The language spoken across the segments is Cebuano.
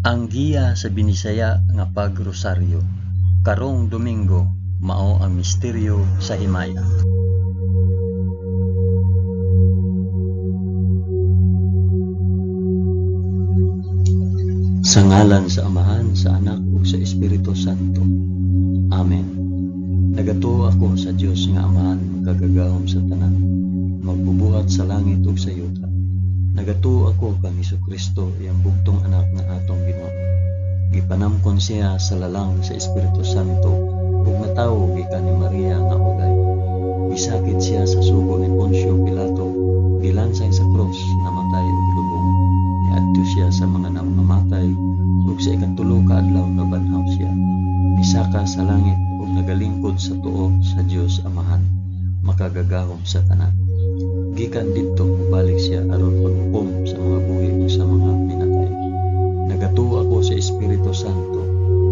Ang giya sa Binisaya nga pagrosaryo karong Domingo mao ang misteryo sa himaya. Sa ngalan sa Amahan, sa Anak ug sa Espiritu Santo. Amen. Nagatuo ako sa Dios nga Amahan, makagagahom sa tanan, magbubuhat sa langit ug sa yuta. Nagatuo ako kang Hesukristo, iyang bugtong anak nga atong Ginoo. Gipanamkon siya sa lalang sa Espiritu Santo ug natawo gikan ni Maria nga ulay. Gisakit siya sa sugo ni Poncio Pilato, gilansang sa krus, namatay ug gilubong. Niadto siya sa mga namamatay ug sa ikatulo ka adlaw nabanhaw siya. Misaka sa langit ug nagalingkod sa tuo sa Dios Amahan, makagagahom sa tanan. Gikan didto mobalik siya aron paghukom sa mga buhi ug sa mga minatay. Nagatuo ako sa Espiritu Santo,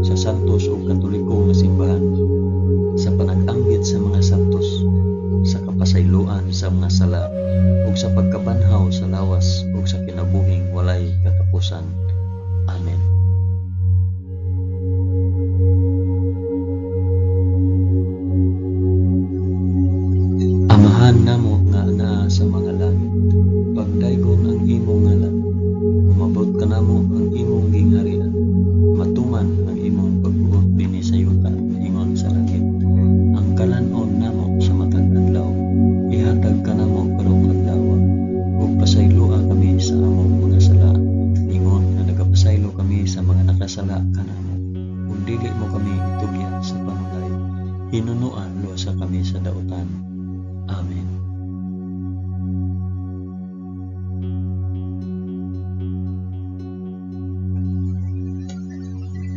sa santos ug katoliko nga simbahan, sa panag-anggit sa mga santos, sa kapasayloan sa mga sala, ug sa pagkabanhaw sa lawas ug sa kinabuhing walay katapusan. Amen. Amahan namo nga anaa sa mga langit, pagdaygon ang imong ngalan, umabot kanamo ang imong gingharian, matuman ang imong pagbuot dinhi sa yuta ingon sa langit. Ang kalan-on namo sa matag adlaw, ihatag kanamo karong adlaw, ug pasayloa kami sa among mga sala, ingon nga nagapasaylo kami sa mga nakasala kanamo, ug dili mo kami itugyan sa panulay, hinunoa luwasa kami sa dautan. Amen.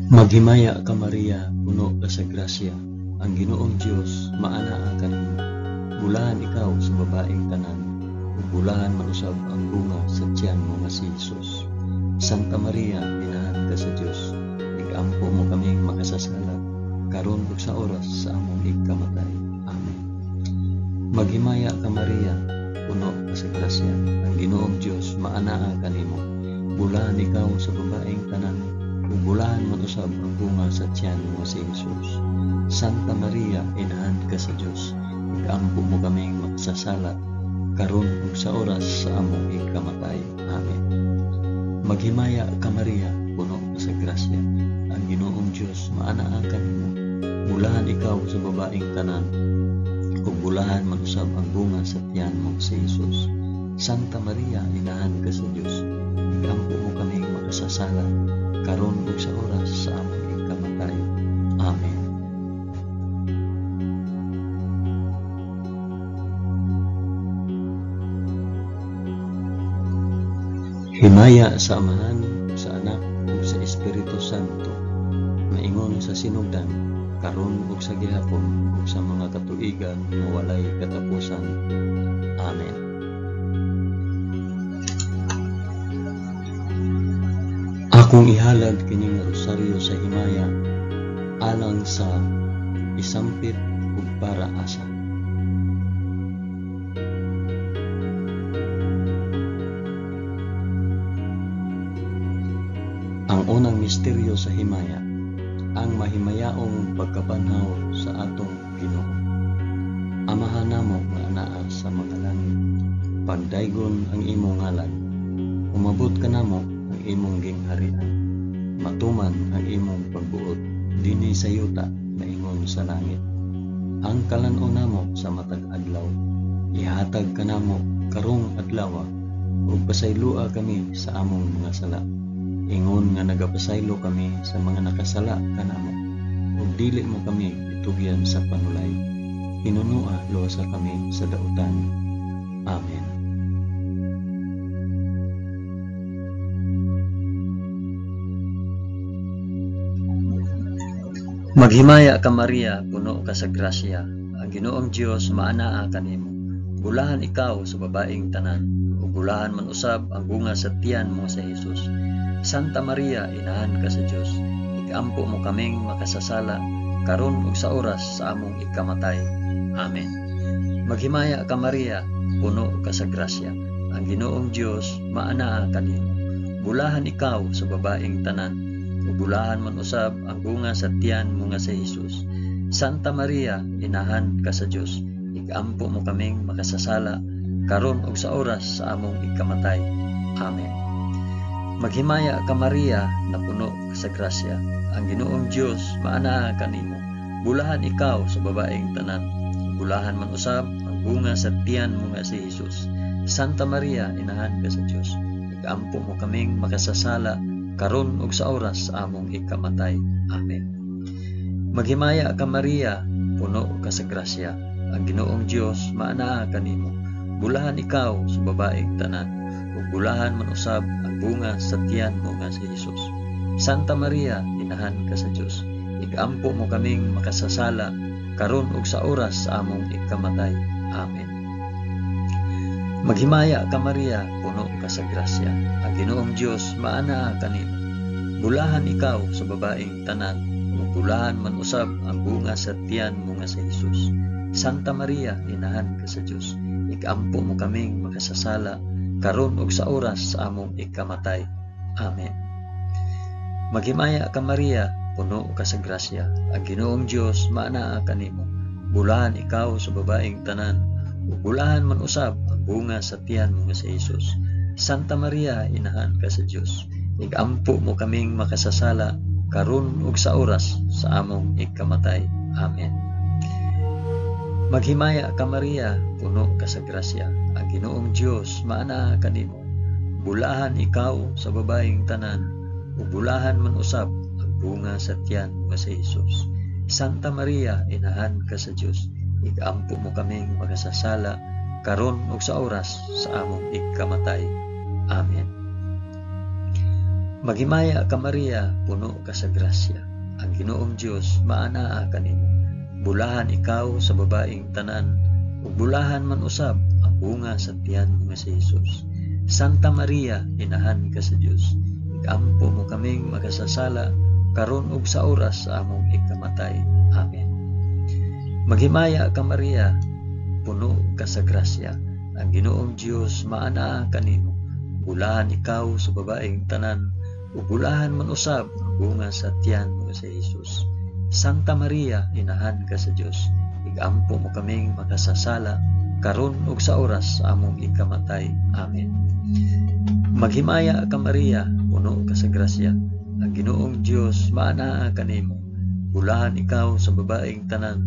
Maghimaya ka Maria, puno ka sa grasya, ang Ginoong Dios maanaa kanimo. Bulahan ikaw sa babaeng tanan, ug bulahan man usab ang bunga sa tiyan mo nga si Jesus. Santa Maria, inahan ka sa Dios, igampo mo kaming makasasala, karon ug sa oras sa among ikamatay. Amen. Maghimaya ka Maria, puno ka sa grasya, ang Ginoong Dios maanaa kanimo. Bulahan ikaw sa babaeng tanan, ug bulahan man usab ang bunga sa tiyan mo si Jesus. Santa Maria, inahan ka sa Dios, ikampo mo kaming makasasala, karon ug sa oras sa among ikamatay. Amen. Maghimaya ka Maria, puno ka sa grasya, ang Ginoong Dios maanaa kanimo. Bulahan ikaw sa babaeng tanan, ug bulahan man usab ang bunga sa tiyan mo si Jesus. Santa Maria, inahan ka sa Dios, ikampo mo kaming makasasala, karon ug sa oras sa among ikamatay. Amen. Himaya sa Amahan, sa Anak, ug sa Espiritu Santo, maingon sa sinugdan, karon ug sa gihapon, ug sa mga katuigan nga walay katapusan. Amen. Akong ihalad kining rosaryo sa himaya alang sa isampit ug para asa. Ang unang misteryo sa himaya, ang mahimayaong pagkabanhaw sa atong Ginoo. Amahan namo nga anaa sa mga langit, pagdaygon ang imong ngalan, umabot kanamo ang imong gingharian, matuman ang imong pagbuot dinhi sa yuta maingon sa langit. Ang kalan-on namo sa matag adlaw, ihatag kanamo karong adlaw, ug pasayloa kami sa among mga sala, ingon nga nagapasaylo kami sa mga nakasala kanamo, ug dili mo kami itugyan sa panulay, hinunua luwasa kami sa dautan. Amen. Maghimaya ka Maria, puno ka sa grasya, ang Ginoong Dios maanaa kanimo. Bulahan ikaw sa babaeng tanan, ug bulahan man usab ang bunga sa tiyan mo sa Jesus. Santa Maria, inahan ka sa Dios, ikampo mo kaming makasasala, karon ug sa oras sa among ikamatay. Amen. Maghimaya ka Maria, puno ka sa grasya, ang Ginoong Dios maanaa kanimo. Bulahan ikaw sa babaeng tanan, ug bulahan man usab ang bunga sa tiyan mo nga si Hesus. Santa Maria, inahan ka sa Dios, igampo mo kaming makasasala karon ug sa oras sa among ikamatay. Amen. Maghimaya ka Maria, napuno ka sa grasya, ang Ginoong Dios maanaa kanimo. Bulahan ikaw sa babaeng tanan, bulahan man usab ang bunga sa tiyan mo nga si Hesus. Santa Maria, inahan ka sa Dios, igampo mo kaming makasasala karon ug sa oras sa among ikamatay. Amen. Maghimaya ka Maria, puno ka sa grasya, ang Ginoong Dios maanaa kanimo. Bulahan ikaw sa babaeng tanan, ug bulahan man usab ang bunga sa tiyan mo nga si Hesus. Santa Maria, inahan ka sa Dios, igampo mo kaming makasasala karon ug sa oras sa among ikamatay. Amen. Maghimaya ka Maria, puno ka sa grasya, ang Ginoong Dios maanaa kanimo. Bulahan ikaw sa babaeng tanan, ug bulahan man usab ang bunga sa tiyan mo nga si Hesus. Santa Maria, inahan ka sa Dios, ikampo mo kaming makasasala karon ug sa oras sa among ikamatay. Amen. Maghimaya ka Maria, puno ka sa grasya, ang Ginoong Dios maanaa kanimo. Bulahan ikaw sa babaeng tanan, ug bulahan man usab ang bunga sa tiyan mo nga si Hesus. Santa Maria, inahan ka sa Dios, igampo mo kaming makasasala karon ug sa oras sa among ikamatay. Amen. Maghimaya ka Maria, puno ka sa grasya, ang Ginoong Dios maanaa kanimo. Bulahan ikaw sa babaeng tanan, ug bulahan man usab ang bunga sa tiyan mo nga si Hesus. Santa Maria, inahan ka sa Dios, igampo mo kaming makasasala karon ug sa oras sa among ikamatay. Amen. Maghimaya ka Maria, puno ka sa grasya, ang Ginoong Dios maanaa kanimo. Bulahan ikaw sa babaeng tanan, ug bulahan man usab ang bunga sa tiyan mo nga si Hesus. Santa Maria, inahan ka sa Dios, igampo mo kaming makasasala karon ug sa oras sa among ikamatay. Amen. Maghimaya ka Maria, puno ka sa grasya, ang Ginoong Dios maanaa kanimo. Bulahan ikaw sa babaeng tanan, ug bulahan man usab ang bunga sa tiyan mo nga si Hesus. Santa Maria, inahan ka sa Dios, igampo mo kaming makasasala karon ug sa oras sa among ikamatay. Amen. Maghimaya ka Maria, puno ka sa grasya, ang Ginoong Dios maanaa kanimo. Bulahan ikaw sa babaeng tanan,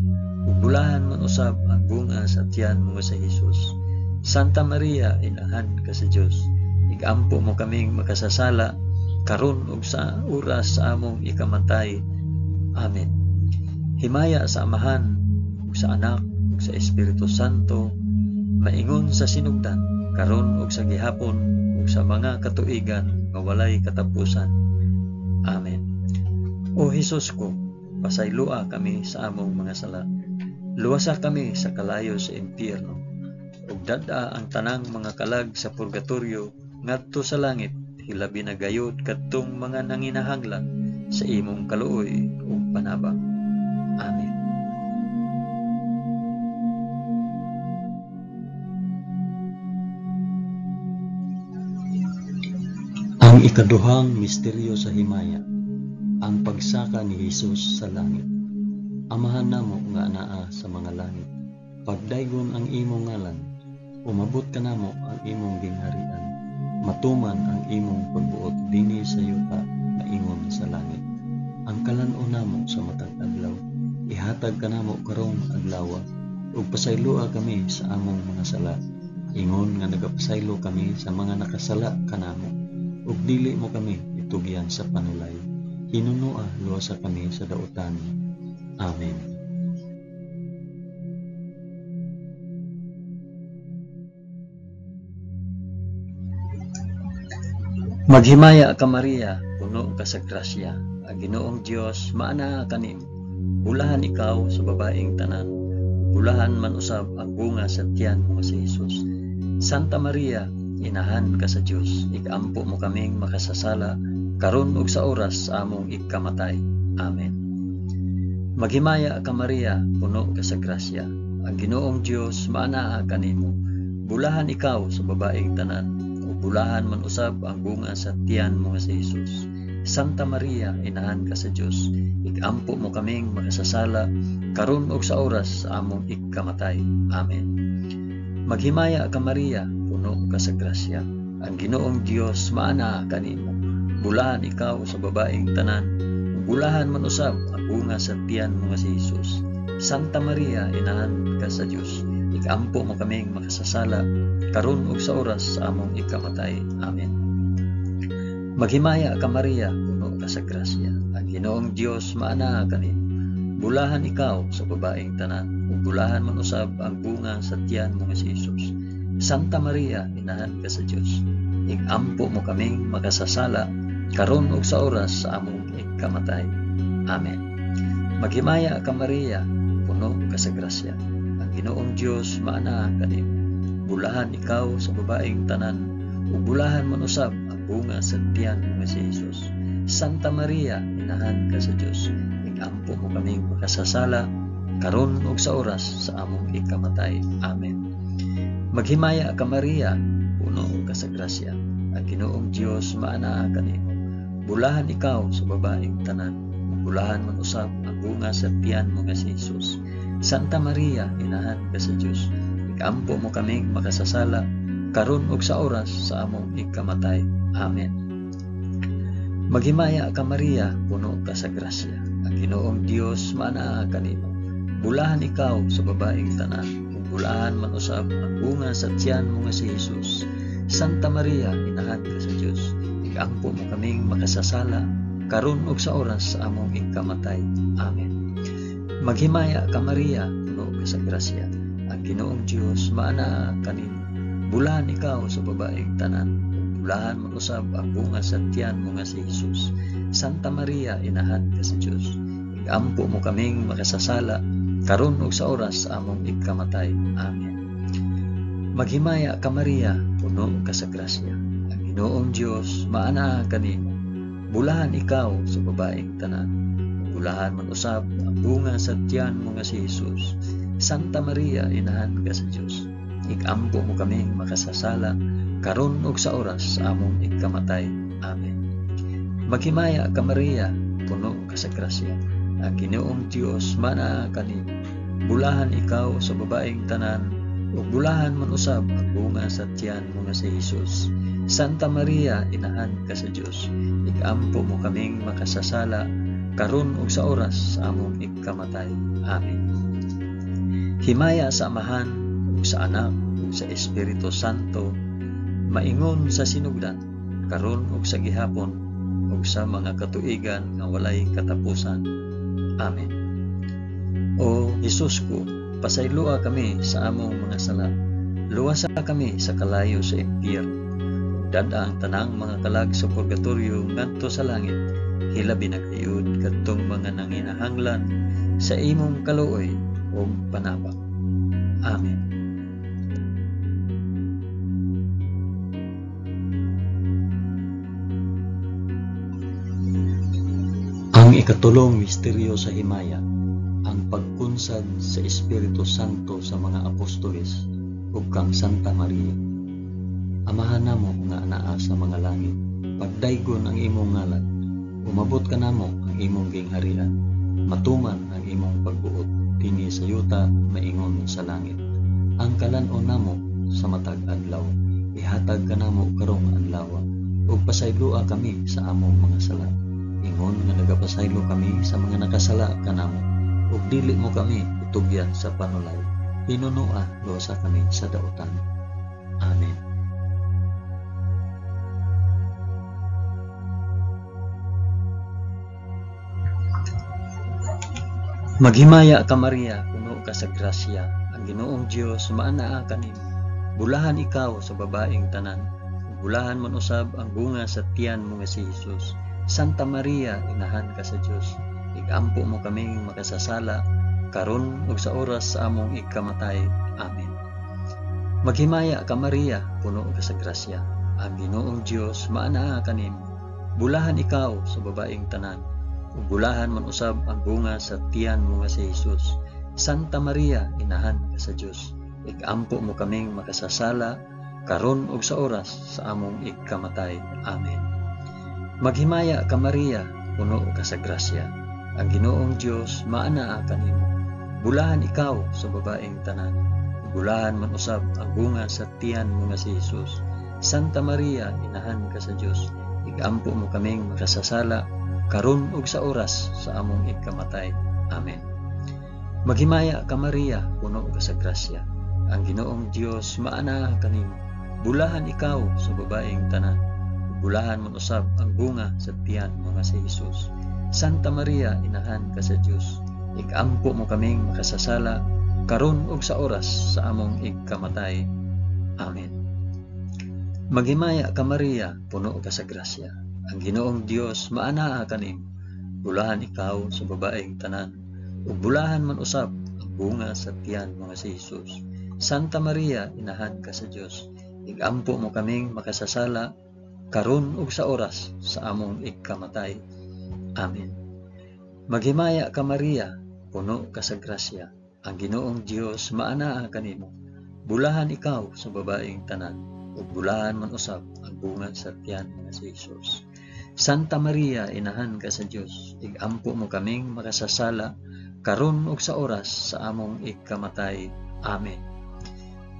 ug bulahan man usab ang bunga sa tiyan mo nga si Hesus. Santa Maria, inahan ka sa Dios, igampo mo kaming makasasala karon ug sa oras sa among ikamatay. Amen. Himaya sa Amahan, ug sa Anak, ug sa Espiritu Santo, maingon sa sinugdan, karon ug sa gihapon, ug sa mga katuigan nga walay katapusan. Amen. O Hesus ko, pasayloa kami sa among mga sala. Luwasa kami sa kalayo sa impyerno, ug dad-a ang tanang mga kalag sa purgatorio ngadto sa langit, hilabi na gayud kadtong mga nanginahanglan sa imong kaluoy ug panabang. Amen. Ang ikaduhang misteryo sa himaya, ang pagsaka ni Hesus sa langit. Amahan namo nga anaa sa mga langit, pagdaygon ang imong ngalan, umabot kanamo ang imong gingharian, matuman ang imong pagbuot dinhi sa yuta maingon sa langit. Ang kalan-on namo sa matag adlaw, ihatag kanamo karong adlaw, ug pasayloa kami sa among mga sala, ingon nga nagapasaylo kami sa mga nakasala kanamo, ug dili mo kami itugyan sa panulay. Hinunoa luwasa kami sa dautan. Amen. Maghimaya ka Maria, puno ka sa grasya, ang Ginoong Dios maanaa kanimo. Bulahan ikaw sa babaeng tanan, bulahan man usab ang bunga sa tiyan mo nga si Hesus. Santa Maria, inahan ka sa Dios, ikampo mo kaming makasasala karon ug sa oras sa among ikamatay. Amen. Maghimaya ka Maria, puno ka sa grasya, ang Ginoong Dios maanaa kanimo. Bulahan ikaw sa babaeng tanan, ug bulahan man usab ang bunga sa tiyan mo nga si Hesus. Santa Maria, inahan ka sa Dios, ikampo mo kaming makasasala karon ug sa oras sa among ikamatay. Amen. Maghimaya ka Maria, puno ka sa grasya. Ang Ginoong Dios maanaa kanimo. Bulahan ikaw sa babaeng tanan, bulahan man usab ang bunga sa tiyan mo nga si Jesus. Santa Maria, inahan ka sa Dios, ikampo mo kaming makasasala karon ug sa oras sa among ikamatay. Amen. Maghimaya ka Maria, puno ka sa grasya. Ang Ginoong Dios maanaa kanimo. Bulahan ikaw sa babaeng tanan, ug bulahan man usab ang bunga sa tiyan mo nga si Jesus. Santa Maria, inahan ka sa Dios, ikampo mo kaming makasasala karon ug sa oras sa among ikamatay. Amen. Maghimaya ka Maria, puno ka sa grasya. Ang Ginoong Dios maanaa kanimo. Bulahan ikaw sa babaeng tanan, ug bulahan man usab ang bunga sa tiyan mo nga si Jesus. Santa Maria, inahan ka sa Dios, ikampo mo kaming makasasala karon ug sa oras sa among ikamatay. Amen. Maghimaya ka Maria, puno ka sa grasya. Ang Ginoong Dios maanaa kanimo. Bulahan ikaw sa babaeng tanan, bulahan man usab ang bunga sa tiyan mo nga si Jesus. Santa Maria, inahan ka sa Dios, ikampo mo kaming makasasala karon ug sa oras sa among ikamatay. Amen. Maghimaya ka Maria, puno ka sa grasya. Ang Ginoong Dios maanaa kanimo. Bulahan ikaw sa babaeng tanan, ug bulahan man usab ang bunga sa tiyan mo nga si Jesus. Santa Maria, inahan ka sa Dios, ikampo mo kaming makasasala karon ug sa oras sa among ikamatay. Amen. Maghimaya ka Maria, puno ka sa grasya. Ang Ginoong Dios maanaa kanimo. Bulahan ikaw sa babaeng tanan, ug bulahan man usab ang bunga sa tiyan mo nga si Jesus. Santa Maria, inahan ka sa Dios, ikampo mo kaming makasasala karon ug sa oras sa among ikamatay. Amen. Maghimaya ka Maria, puno ka sa grasya. Ang Ginoong Dios maanaa kanimo. Bulahan ikaw sa babaeng tanan, bulahan man usab ang bunga sa tiyan mo nga si Jesus. Santa Maria, inahan ka sa Dios, ikampo mo kaming makasasala karon ug sa oras sa among ikamatay. Amen. Maghimaya ka Maria, puno ka sa grasya. Ang Ginoong Dios maanaa kanimo. Bulahan ikaw sa babaeng tanan, ug bulahan man usab ang bunga sa tiyan mo nga si Jesus. Santa Maria, inahan ka sa Dios, ikampo mo kaming makasasala karon ug sa oras sa among ikamatay. Amen. Himaya sa Amahan ug sa Anak ug sa Espiritu Santo, maingon sa sinugdan, karon ug sa gihapon ug sa mga katuigan nga walay katapusan. Amen. O Hesus ko, pasayloa kami sa among mga sala. Luwasa kami sa kalayo sa impyerno. Dad-a ang tanang mga kalag sa purgatorio ngadto sa langit. Hilabi na gayud kadtong mga nanginahanglan sa imong kaluoy ug panabang. Amen. Ang ikatulong misteryo sa himaya, ang pagkunsad sa Espiritu Santo sa mga apostoles ug kang Santa Maria. Amahan namo nga anaa sa mga langit, pagdaygon ang imong ngalan, umabot kanamo ang imong gingharian, matuman ang imong pagbuot dinhi sa yuta maingon sa langit. Ang kalan-on namo sa matag adlaw, ihatag kanamo karong adlaw, ug pasayloa kami sa among mga sala, ingon nga nagapasaylo kami sa mga nakasala kanamo, ug dili mo kami itugyan sa panulay, hinunoa luwasa kami sa dautan. Amen. Maghimaya ka Maria, puno ka sa grasya, ang Ginoong Dios maanaa kanimo. Bulahan ikaw sa babaeng tanan, bulahan man usab ang bunga sa tiyan mo nga si Jesus. Santa Maria, inahan ka sa Dios, igampo mo kaming makasasala karon ug sa oras sa among ikamatay. Amen. Maghimaya ka Maria, puno ka sa grasya, ang Ginoong Dios maanaa kanimo. Bulahan ikaw sa babaeng tanan, ug bulahan man usab ang bunga sa tiyan mo nga si Jesus. Santa Maria, inahan ka sa Dios, igampo mo kaming makasasala karon ug sa oras sa among ikamatay. Amen. Maghimaya ka Maria, puno ka sa grasya. Ang Ginoong Dios maanaa kanimo. Bulahan ikaw sa babaeng tanan. Bulahan man usab ang bunga sa tiyan mo nga si Jesus. Santa Maria, inahan ka sa Dios. Igampo mo kaming makasasala karon ug sa oras sa among ikamatay. Amen. Maghimaya ka Maria, puno ka sa grasya. Ang Ginoong Dios maanaa kanimo. Bulahan ikaw sa babaeng tanan. Bulahan man usab ang bunga sa tiyan mo nga si Jesus. Santa Maria, inahan ka sa Dios. Igampo mo kaming makasasala karon ug sa oras sa among igkamatay. Amen. Maghimaya ka Maria, puno ka sa grasya. Ang Ginoong Dios maanaa kanimo. Bulahan ikaw sa babaeng tanan, ug bulahan man usab ang bunga sa tiyan mo nga si Jesus. Santa Maria, inahan ka sa Dios. Igampo mo kaming makasasala karon ug sa oras sa among igkamatay. Amen. Maghimaya ka Maria, puno ka sa grasya. Ang Ginoong Dios maanaa kanimo. Bulahan ikaw sa babaeng tanan, ug bulahan man usab ang bunga sa tiyan mo nga si Jesus. Santa Maria, inahan ka sa Dios. Igampo mo kaming makasasala karon ug sa oras sa among igkamatay. Amen.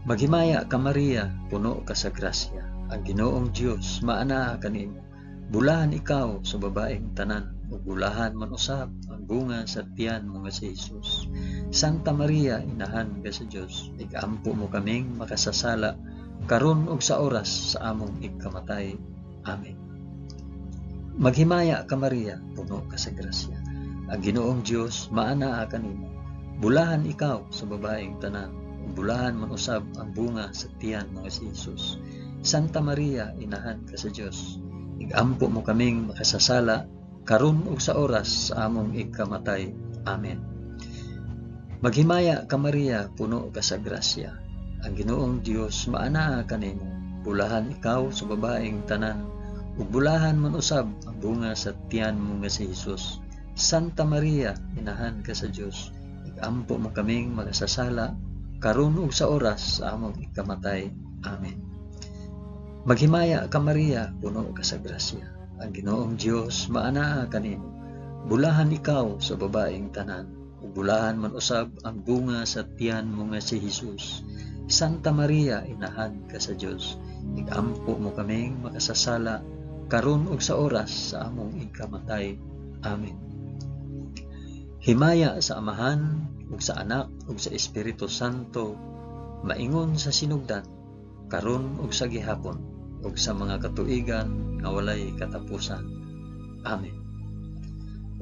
Maghimaya ka Maria, puno ka sa grasya. Ang Ginoong Dios maanaa kanimo. Bulahan ikaw sa babaeng tanan, ug bulahan man usab ang bunga sa tiyan mo nga si Jesus. Santa Maria, inahan ka sa Dios. Igampo mo kaming makasasala karon ug sa oras sa among igkamatay. Amen. Maghimaya ka Maria, puno ka sa grasya. Ang Ginoong Dios maanaa kanimo. Bulahan ikaw sa babaeng tanan, ug bulahan man usab ang bunga sa tiyan mo nga si Jesus. Santa Maria, inahan ka sa Dios. Igampo mo kaming makasasala karon ug sa oras sa among igkamatay. Amen. Maghimaya ka Maria, puno ka sa grasya. Ang Ginoong Dios maanaa kanimo. Bulahan ikaw sa babaeng tanan, ug bulahan man usab ang bunga sa tiyan mo nga si Jesus. Santa Maria, inahan ka sa Dios. Igampo mo kaming makasasala karon ug sa oras sa among ikamatay. Amen. Maghimaya ka Maria, puno ka sa grasya. Ang Ginoong Dios maanaa kanimo. Bulahan ikaw sa babaeng tanan, ug bulahan man usab ang bunga sa tiyan mo nga si Jesus. Santa Maria, inahan ka sa Dios. Igampo mo kaming makasasala karon ug sa oras sa among ikamatay. Amen. Himaya sa Amahan ug sa Anak ug sa Espiritu Santo, maingon sa sinugdan, karon ug sa gihapon, ug sa mga katuigan nga walay katapusan. Amen.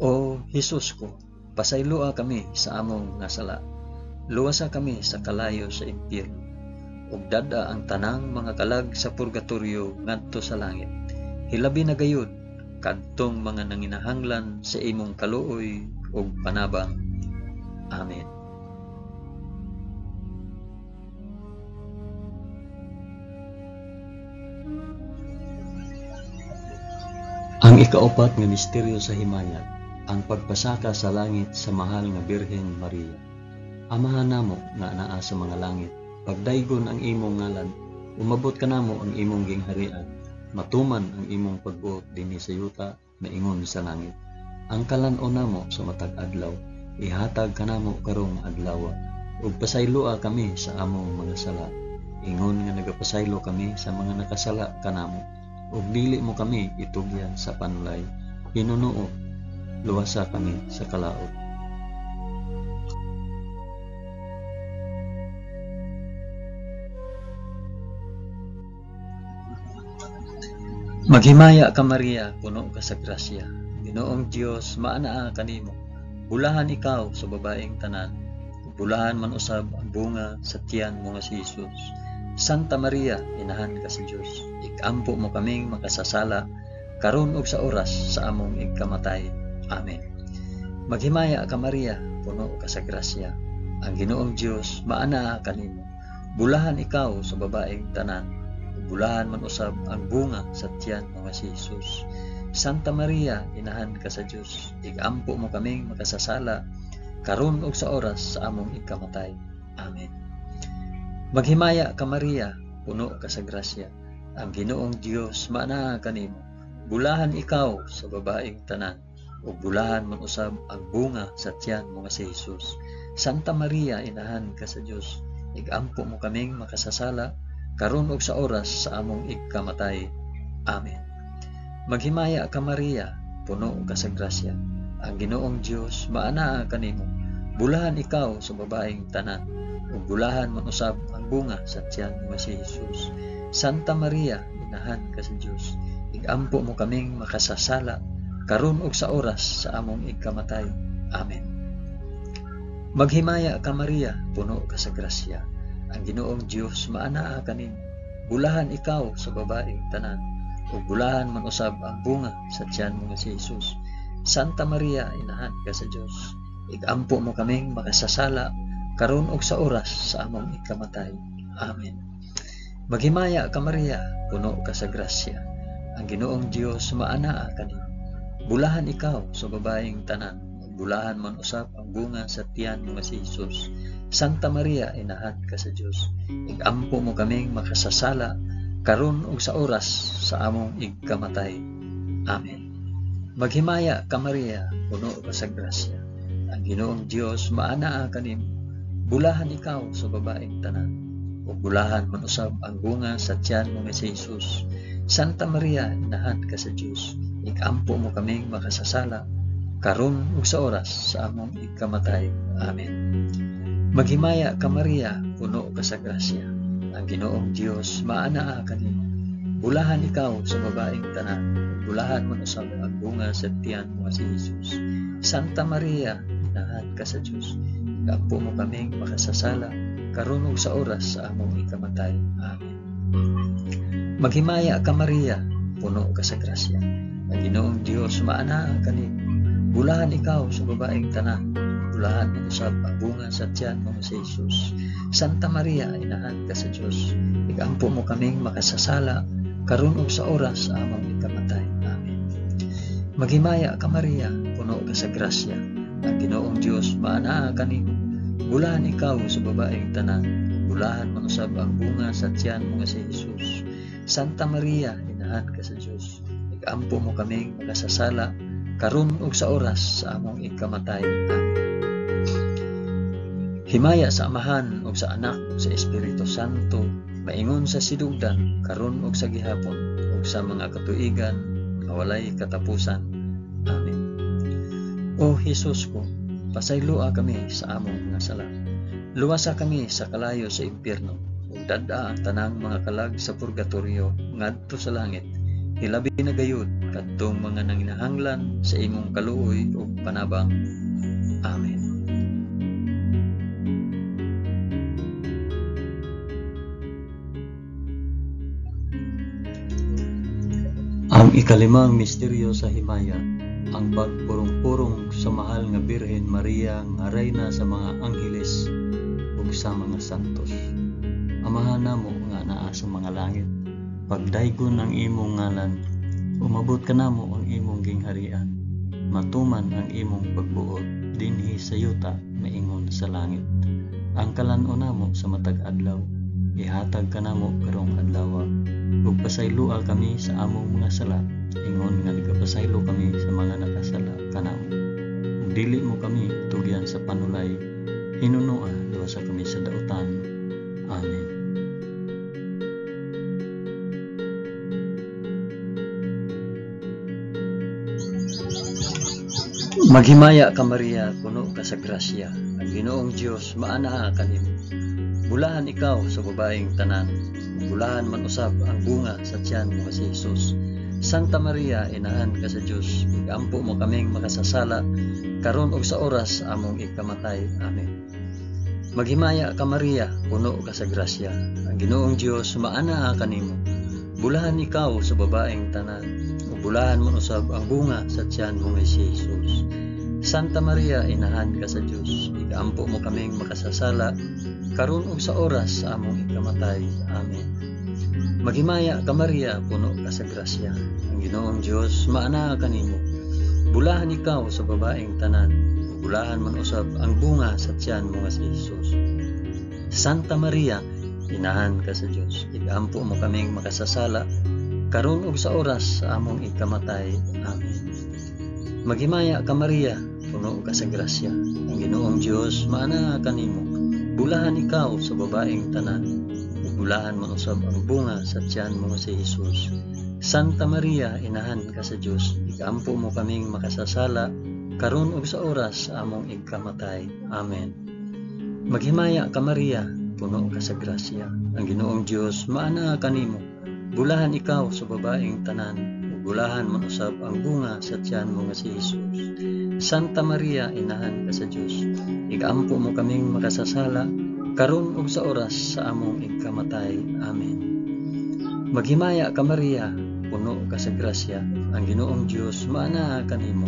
O Hesus ko, pasayloa kami sa among nga sala. Luwasa kami sa kalayo sa impyerno, ug dad-a ang tanang mga kalag sa purgatorio ngadto sa langit. Hilabi na gayud kadtong mga nanginahanglan sa imong kaluoy ug panabang. Amen. Ang ikaupat nga misteryo sa himayag, ang pagpasaka sa langit sa mahal nga Birhen Maria. Amahan namo nga anaa sa mga langit, pagdaygon ang imong ngalan, umabot kanamo ang imong gingharian, matuman ang imong pagbuot dinhi sa yuta maingon sa langit. Ang kalan-on namo sa matag adlaw, ihatag kanamo karong adlaw, ug pasayloa kami sa among mga sala, ingon nga nagapasaylo kami sa mga nakasala kanamo, ug dili mo kami itugyan sa panulay, hinunuo, luwasa kami sa kalaot. Maghimaya ka Maria, puno ka sa grasya. Ginoong Dios maanaa kanimo. Bulahan ikaw sa babaeng tanan, bulahan man usab ang bunga sa tiyan mo nga si Jesus. Santa Maria, inahan ka sa Dios. Ikampo mo kaming makasasala karon ug sa oras sa among igkamatay. Amen. Maghimaya ka Maria, puno ka sa grasya. Ang Ginoong Dios maanaa kanimo. Bulahan ikaw sa babaeng tanan, bulahan man usab ang bunga sa tiyan mo nga si Jesus. Santa Maria, inahan ka sa Dios. Igampo mo kaming makasasala karon ug sa oras sa among ikamatay. Amen. Maghimaya ka Maria, puno ka sa grasya. Ang Ginoong Dios maanaa kanimo. Bulahan ikaw sa babaeng tanan, ug bulahan man usab ang bunga sa tiyan mo nga si Jesus. Santa Maria, inahan ka sa Dios, igampo mo kaming makasasala, karon ug sa oras sa among igkamatay. Amen. Maghimaya ka Maria, puno ka sa grasya. Ang Ginoong Dios maanaa kanimo. Bulahan ikaw sa babaeng tanan, ug bulahan man usab ang bunga sa tiyan mo nga si Jesus. Santa Maria, inahan ka sa Dios, igampo mo kaming makasasala, karon ug sa oras sa among igkamatay. Amen. Maghimaya ka Maria, puno ka sa grasya. Ang Ginoong Dios maanaa kanimo. Bulahan ikaw sa babaeng tanan, ug bulahan man usab ang bunga sa tiyan mo nga si Jesus. Santa Maria, inahan ka sa Dios, igampo mo kaming makasasala, karon ug sa oras sa among ikamatay. Amen. Maghimaya ka Maria, puno ka sa grasya. Ang Ginoong Dios maanaa kanimo. Bulahan ikaw sa babaeng tanan, ug bulahan man usab ang bunga sa tiyan mo nga si Jesus. Santa Maria, inahan ka sa Dios, igampo mo kaming makasasala, karon ug sa oras sa among igkamatay. Amen. Maghimaya ka Maria, puno ka sa grasya. Ang Ginoong Dios maanaa kanimo. Bulahan ikaw sa babaeng tanan, ug bulahan man usab ang bunga sa tiyan mo nga si Jesus. Santa Maria, inahan ka sa Dios, igampo mo kaming makasasala, karon ug sa oras sa among igkamatay. Amen. Maghimaya ka Maria, puno ka sa grasya. Ang Ginoong Dios maanaa kanimo. Bulahan ikaw sa babaeng tanan, ug bulahan man usab ang bunga sa tiyan mo nga si Jesus. Santa Maria, inahan ka sa Dios, igampo mo kaming makasasala, karon ug sa oras sa among ikamatay. Amen. Maghimaya ka Maria, puno ka sa grasya. Ang Ginoong Dios maanaa kanimo. Bulahan ikaw sa babaeng tanan, bulahan man usab ang bunga sa tiyan mo nga si Jesus. Santa Maria, inahan ka sa Dios, igampo mo kaming makasasala, karon ug sa oras sa among ikamatay. Amen. Maghimaya ka Maria, puno ka sa grasya. Ang Ginoong Dios maanaa kanimo. Bulahan ikaw sa babaeng tanan, bulahan man usab ang bunga sa tiyan mo nga si Jesus. Santa Maria, inahan ka sa Dios, igampo mo kaming makasasala, karon ug sa oras sa among ikamatay. Amen. Himaya sa Amahan ug sa Anak ug sa Espiritu Santo, maingon sa sidugdan, karon ug sa gihapon, ug sa mga katuigan nga walay katapusan. Amen. O Hesus ko, pasayloa kami sa among mga sala. Luwasa kami sa kalayo sa impyerno, ug dad-a ang tanang mga kalag sa purgatorio ngadto sa langit. Hilabi na gayud kadtong mga nanginahanglan sa imong kaluoy ug panabang. Amen. Ang ikalimang misteryo sa himaya, ang pagpurong-purong sa mahal nga Birhen Maria nga reyna sa mga angheles ug sa mga santos. Amahan namo nga naa sa mga langit, pagdaygon ang imong ngalan, umabot kanamo ang imong gingharian, matuman ang imong pagbuot dinhi sa yuta maingon sa langit. Ang kalan-on namo sa matag adlaw, ihatag kanamo karong adlaw, ug pasayloa kami sa among mga sala, ingon nga nagapasaylo kami sa mga nakasala kanamo. Ug dili mo kami tugyan sa panulay, hinunoa luwasa kami sa dautan. Amen. Maghimaya ka Maria, puno ka sa grasya. Ang Ginoong Dios maanaa kanimo. Bulahan ikaw sa babaeng tanan, bulahan man usab ang bunga sa tiyan mo nga si Jesus. Santa Maria, inahan ka sa Dios, igampo mo kaming makasasala, karon ug sa oras among ikamatay. Amen. Maghimaya ka Maria, puno ka sa grasya. Ang Ginoong Dios maanaa kanimo. Bulahan ikaw sa babaeng tanan, ug bulahan man usab ang bunga sa tiyan mo nga si Jesus. Santa Maria, inahan ka sa Dios, igampo mo kaming makasasala, karon ug sa oras sa among ikamatay. Amen. Maghimaya ka Maria, puno ka sa grasya. Ang Ginoong Dios maanaa kanimo. Bulahan ikaw sa babaeng tanan, ug bulahan man usab ang bunga sa tiyan mo nga si Jesus. Santa Maria, inahan ka sa Dios, igampo mo kaming makasasala, karon ug sa oras sa among ikamatay. Amen. Maghimaya ka Maria, puno ka sa grasya, ang Ginoong Dios maanaa kanimo. Bulahan ikaw sa babaeng tanan, ug bulahan man usab ang bunga sa tiyan mo nga si Hesus. Santa Maria, inahan ka sa Dios, igaampo mo kaming makasasala, karon ug sa oras sa among ikamatay. Amen. Maghimaya ka Maria, puno ka sa grasya, ang Ginoong Dios maanaa kanimo. Bulahan ikaw sa babaeng tanan, ug bulahan man usab ang bunga sa tiyan mo nga si Hesus. Santa Maria, inahan ka sa Dios, igaampo mo kaming makasasala, karon ug sa oras sa among ikamatay. Amen. Maghimaya ka Maria, puno ka sa grasya, ang Ginoong Dios maanaa kanimo.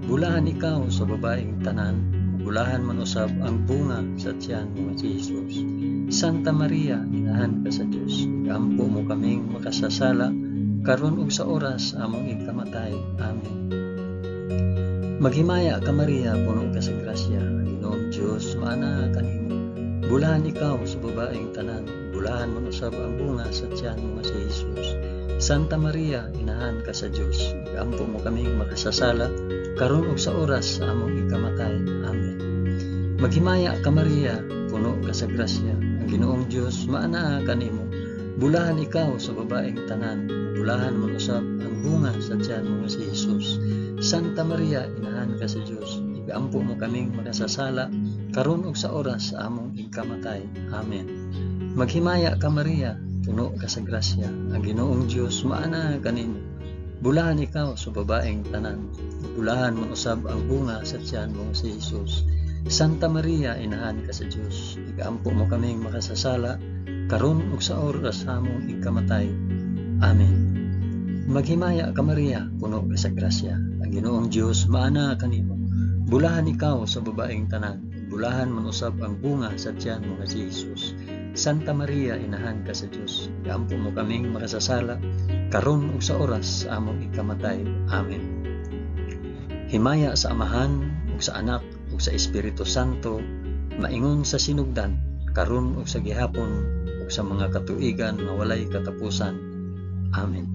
Bulahan ikaw sa babaeng tanan, ug bulahan man usab ang bunga sa tiyan mo nga si Hesus. Santa Maria, inahan ka sa Dios, igaampo mo kaming makasasala, karon ug sa oras sa among ikamatay. Amen. Maghimaya ka Maria, puno ka sa grasya, ang Ginoong Dios maanaa kanimo. Bulahan ikaw sa babaeng tanan, bulahan man usab ang bunga sa tiyan mo nga si Hesus. Santa Maria, inahan ka sa Dios, igaampo mo kaming makasasala, karon ug sa oras sa among ikamatay. Amen. Maghimaya ka Maria, puno ka sa grasya, ang Ginoong Dios maanaa kanimo. Bulahan ikaw sa babaeng tanan, bulahan man usab ang bunga sa tiyan mo nga si Hesus. Santa Maria, inahan ka sa Dios, igaampo mo kaming makasasala, karon ug sa oras sa among ikamatay. Amen. Maghimaya ka Maria, puno ka sa grasya, ang Ginoong Dios maanaa kanimo. Bulahan ikaw sa babaeng tanan, bulahan man usab ang bunga sa tiyan mo si Hesus. Santa Maria, inahan ka sa Dios, igaampo mo kaming makasasala, karon ug sa oras sa among ikamatay. Amen. Maghimaya ka Maria, puno ka sa grasya, ang Ginoong Dios maanaa kanimo. Bulahan ikaw sa babaeng tanan, bulahan man usab ang bunga sa tiyan mo nga si Hesus. Santa Maria, inahan ka sa Dios, igaampo mo kaming makasasala, karon ug sa oras sa among ikamatay. Amen. Himaya sa Amahan ug sa Anak ug sa Espiritu Santo, maingon sa sinugdan, karon ug sa gihapon ug sa mga katuigan nga walay katapusan. Amen.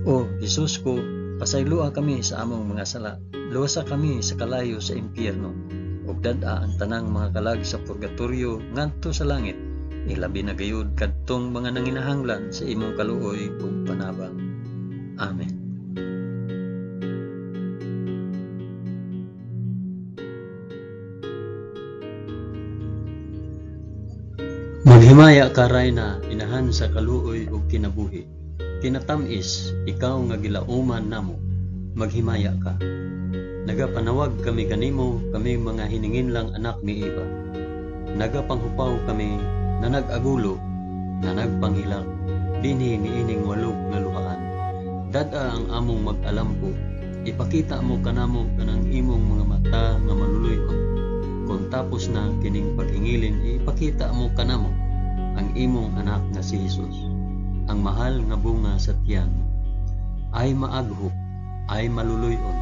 O Hesus ko, pasayloa kami sa among mga sala, luwasa kami sa kalayo sa impyerno, ug dad-a ang tanang mga kalag sa purgatorio ngadto sa langit, ilabi na gayud kadtong mga nanginahanglan sa imong kaluoy ug panabang. Amen. Maghimaya ka Rayna, inahan sa kaluoy ug kinabuhi. Kinatamis, ikaw nga gilauman namo, maghimaya ka. Nagapanawag kami kanimo, kami mga hininginlang anak ni Eva. Nagapanghupaw kami na nag-agulo, na nagpanghilak, dinhi niining walog nga luhaan. Dad-a ang among mag-alampo, ipakita mo kanamo kanang imong mga mata nga maluluy-on. Kung tapos na kining paghingilin, ipakita mo kanamo ang imong anak nga si Hesus, ang mahal nga bunga sa tiyan. Ay maaghop, ay maluluy-on,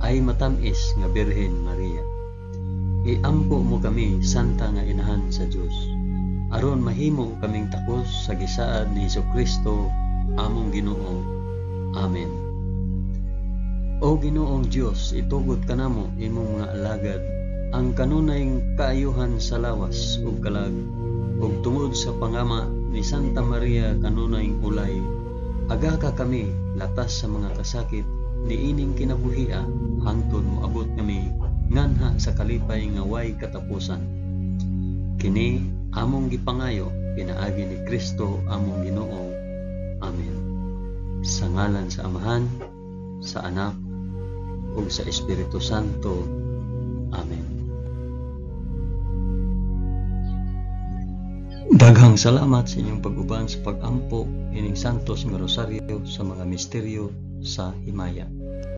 ay matamis nga Birhen Maria. Iampo mo kami, Santa nga Inahan sa Dios, aron mahimo kaming takos sa gisaad ni Hesukristo among Ginoo. Amen. O Ginoong Dios, itugot kanamo imong mga alagad ang kanunay kaayuhan sa lawas ug kalag, ug tungod sa pangama ni Santa Maria kanunay ulay, agaka kami latas sa mga kasakit niining kinabuhia hangtod moabot kami nganha sa kalipay nga way katapusan. Kini among gipangayo pinaagi ni Kristo among Ginoo. Amen. Sa ngalan sa Amahan, sa Anak, ug sa Espiritu Santo. Amen. Daghang salamat sa inyong pag-uban sa pag-ampo ining Santos nga Rosaryo sa mga misteryo sa himaya.